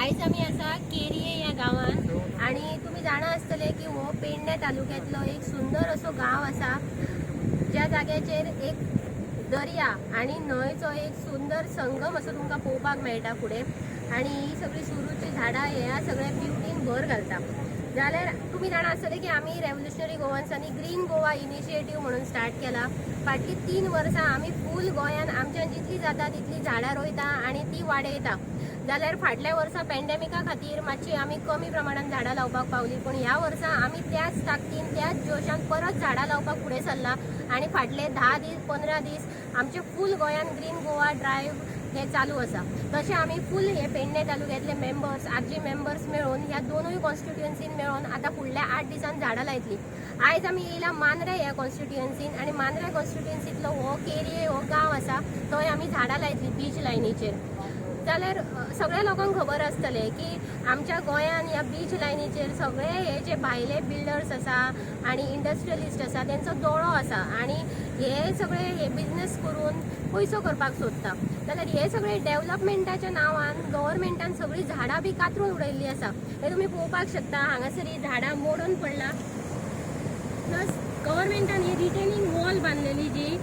आयज आमी आसा केरये ह्या गांवान आनी तुमी जाणा आसतले की हो पेडणे तालुक्यांतलो एक सुंदर असो गांव आसा, ज्या जाग्याचेर एक दर्या आनी न्हंयचो एक सुंदर संगम असो तुमकां पळोवपाक मेळटा फुडें. आनी ही सगळीं सुरूची झाडां ह्या सगळ्या ब्युटीन भर घालता. जाल्यार तुमी जाणा आसतले की आमी रेव्होल्युशनरी गोवन्सांनी ग्रीन गोवा इनिशिएटीव म्हणून स्टार्ट केला. फाटलीं 3 वर्सां आमी फूल गोंयान आमच्यान जितली जाता तितली झाडां रोयता आनी ती वाडयता. जाल्यार फाटल्या वर्सा पॅन्डेमिका खातीर मातशी आमी कमी प्रमाणान झाडां लावपाक पावली, पूण ह्या वर्सा आमी त्याच ताकदीन त्याच जोशान परत झाडां लावपाक फुडें सरला आनी फाटले 10 दीस 15 दीस आमचे फूल गोंयान ग्रीन गोवा ड्रायव्ह हे चालू आसा. तशें आमी फूल हे पेडणे तालुक्यांतले मेंबर्स आरजी मेंबर्स मेळून ह्या दोनूय कॉन्स्टिट्युएन्सीन मेळून आतां फुडल्या 8 दिसान झाडां लायतली. आयज आमी येयला मांद्रे ह्या कॉन्स्टिट्युएन्सीन आनी मांद्रे कॉन्स्टिट्युएन्सींतलो हो केरये हो गांव आसा थंय आमी झाडां लायतली बीच लायनीचेर. जाल्यार सगळ्या लोकांक खबर आसतलें की आमच्या गोंयान ह्या बीच लायनीचेर सगळे हे जे भायले बिल्डर्स आसा आनी इंडस्ट्रियलिस्ट आसा तेंचो दोळो आसा आनी हे सगळे हे बिजनेस करून पयसो करपाक सोदता. जाल्यार हे सगळे डेव्हलपमेंटाच्या नांवान गव्हर्मेंटान सगळीं झाडां बी कातरून उडयल्लीं आसा. हे तुमी पळोवपाक शकता, हांगासर ही झाडां मोडून पडला. प्लस गव्हर्मेंटान ही रिटेनिंग वॉल बांदलेली जी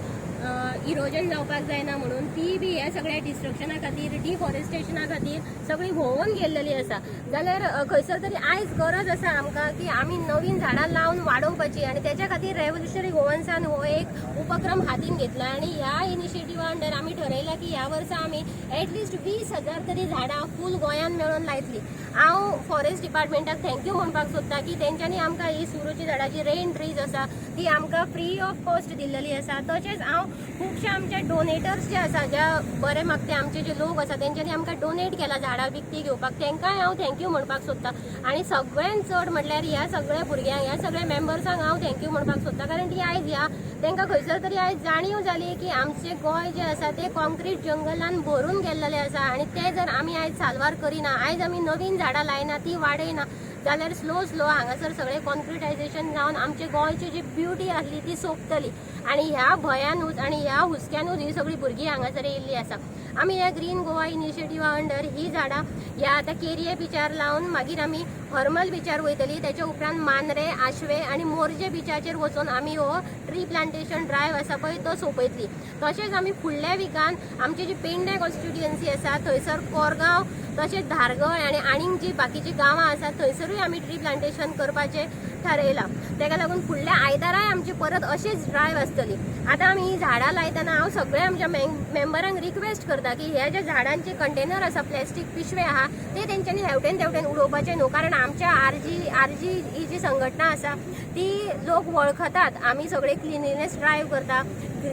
इरोजन जावपाक जायना म्हणून, ती बी ह्या सगळ्या डिस्ट्रक्शना खातीर डिफॉरेस्टेशना खातीर सगळी व्होंवून गेल्लेली आसा. जाल्यार खंयसर तरी आयज गरज आसा आमकां की आमी नवीन झाडां लावन वाडोवपाची आनी तेच्या खातीर रेव्होल्युशनरी गोवन्सान हो एक उपक्रम हातीन घेतला. आनी ह्या इनिशिएटिवा अंडर आमी ठरयलां की ह्या वर्सा आमी एटलिस्ट 20,000 तरी झाडां फूल गोंयान मेळून लायतली. हांव फॉरेस्ट डिपार्टमेंटाक thank you म्हणपाक सोदता की तेंच्यांनी आमकां ही सुरूची झाडां जी रेन ट्रीज आसा ती आमकां फ्री ऑफ कॉस्ट दिल्लेली आसा. तशेंच हांव खुबशे आमचे डोनेटर्स जे आसा, ज्या बरे मागते आमचे जे लोक आसा तेंच्यांनी आमकां डोनेट केला झाडां विकती घेवपाक, तेंकांय हांव thank you म्हणपाक सोदता. आनी सगळ्यान चड म्हटल्यार ह्या सगळ्या भुरग्यांक, ह्या सगळ्या मेंबर्सांक हांव thank you म्हणपाक सोदता, कारण ती आयज ह्या तेंकां खंयसर तरी आयज जाणीव जाली की आमचें गोंय जें आसा तें कॉन्क्रीट जंगलान भरून गेल्लेलें आसा आनी तें जर आमी आयज साल्वार करिना, आयज आमी नवीन झाडां लायना, ती वाडयना जाल्यार स्लो स्लो हांगासर सगळें कॉन्क्रिटायझेशन जावन आमचे गोंयची जी ब्युटी आसली ती सोंपतली. आनी ह्या भंयानूच आनी ह्या हुस्क्यानूच ही सगळीं भुरगीं हांगासर येयल्लीं आसा. आमी ह्या ग्रीन गोवा इनिशिएटिवा अंडर ही झाडां ह्या आतां केरये बिचार लावन मागीर आमी हरमल बिचार वयतली. तेच्या उपरांत मांद्रे, आशवे आनी मोरजे बिचाचेर वचून आमी हो ट्री प्लांटेशन ड्रायव्ह आसा पळय तो सोंपयतली. तशेंच आमी फुडल्या विकान आमची जी पेडणे कॉन्स्टिट्युएन्सी आसा थंयसर कोरगांव तशेंच धारगळ आनी आनीक जी बाकीची गांवां आसा थंयसरूय आमी ट्री प्लांटेशन करपाचें थारयलां. तेका लागून फुडल्या आयताराय आमची परत अशीच ड्रायव्ह आसतली. आतां आमी ही झाडां लायतना हांव सगळ्या आमच्या मेंबरांक रिक्वेस्ट करता की हे जे झाडांचे कंटेनर आसा, प्लास्टीक पिशवे आहा, ते तेंच्यांनी हेवटेन तेवटेन उडोवपाचे न्हू, कारण आमच्या आरजी ही जी संघटना आसा ती लोक वळखतात. आमी सगळे क्लिनलीनेस ड्रायव्ह करता,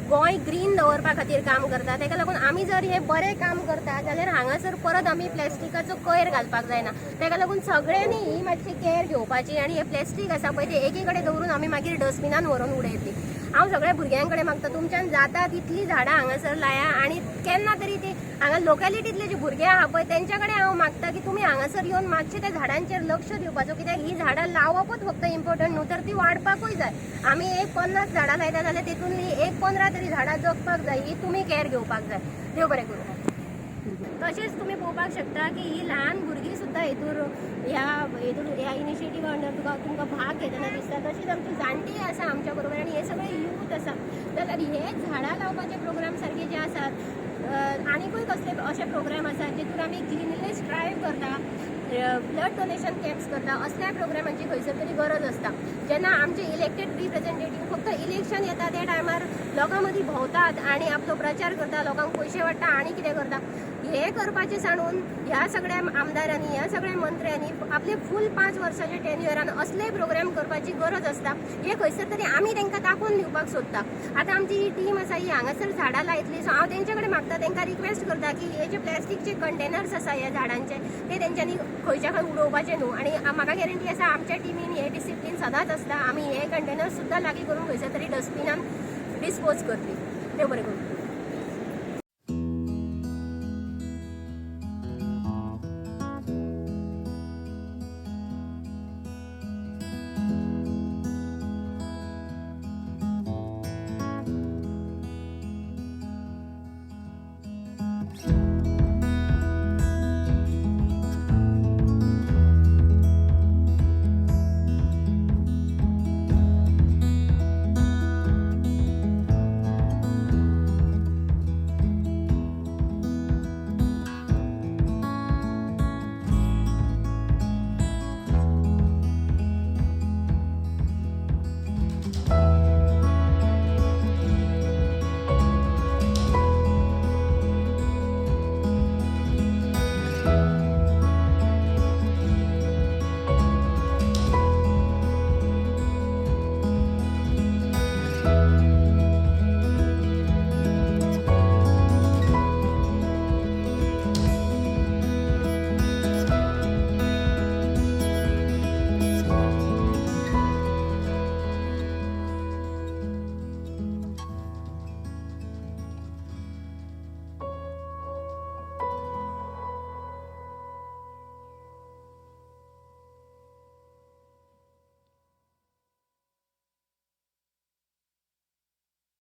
गोंय ग्रीन दवरपा खातीर काम करता. तेका लागून आमी जर हे बरें काम करता जाल्यार हांगासर परत आमी प्लास्टिकाचो कोयर घालपाक जायना. तेका लागून सगळ्यांनी ही मातशी केअर घेवपाची आनी हे प्लास्टीक आसा पळय ते एकी कडेन दवरून आमी मागीर डस्टबिनान व्हरून उडयतली. हांव सगळ्या भुरग्यां कडेन मागता, तुमच्यान जाता तितली झाडां हांगासर लाया आनी केन्ना तरी ती हांगा लोकेलिटींतले जे भुरगे आहा पळय तेंच्या कडेन हांव मागता की तुमी हांगासर येवन मातशें त्या झाडांचेर लक्ष दिवपाचो, कित्याक ही झाडां लावपूच फक्त इम्पोर्टंट न्हू तर ती वाडपाकूय जाय. आमी एक 50 झाडां लायता जाल्यार तेतूंतली एक 15 तरी झाडां जगपाक जाय, ही तुमी केअर घेवपाक जाय. देव बरें करूं. तशेंच तुमी पळोवपाक शकता की ही ल्हान भुरगीं सुद्दां हेतूर ह्या हेतून ह्या इनिशिएटिव्हा अंडर तुमकां भाग घेतना दिसता. तशीच आमची जाणटी आसा आमच्या बरोबर आनी हे सगळे यूथ आसा. जाल्यार हे झाडां लावपाचे प्रोग्राम सारके जे आसात, आनीकूय कसले अशे प्रोग्राम आसात जेतून आमी क्लिनलीनेस ड्रायव्ह करता, ब्लड डोनेशन कॅम्प्स करता, असल्या प्रोग्रामांची खंयसर तरी गरज आसता. जेन्ना आमचे इलेक्टेड रिप्रेझेंटेटीव फक्त इलेक्शन येता त्या टायमार लोकां मदीं भोंवतात आनी आपलो प्रचार करता, लोकांक पयशे वांट्टा आनी कितें करता, हे करपाचें सांडून ह्या सगळ्या आमदारांनी, ह्या सगळ्या मंत्र्यांनी आपले फूल 5 वर्साच्या टेन्युअरान असले प्रोग्राम करपाची गरज आसता. हे खंयसर तरी आमी तांकां दाखोवन दिवपाक सोदता. आतां आमची ही टीम आसा ही हांगासर झाडां लायतली. सो हांव तेंचे कडेन मागता, तांकां रिक्वेस्ट करता की हे जे प्लास्टीकचे कंटेनर्स आसा ह्या झाडांचे ते तेंच्यांनी खंयच्या खंय उडोवपाचे न्हू. आनी म्हाका गॅरंटी आसा आमच्या टिमीन हे डिसिप्लीन सदांच आसता. आमी हे कंटेनर्स सुद्दां लागीं करून खंयसर तरी डस्टबिनान डिस्पोज करतली. देव बरें करूं.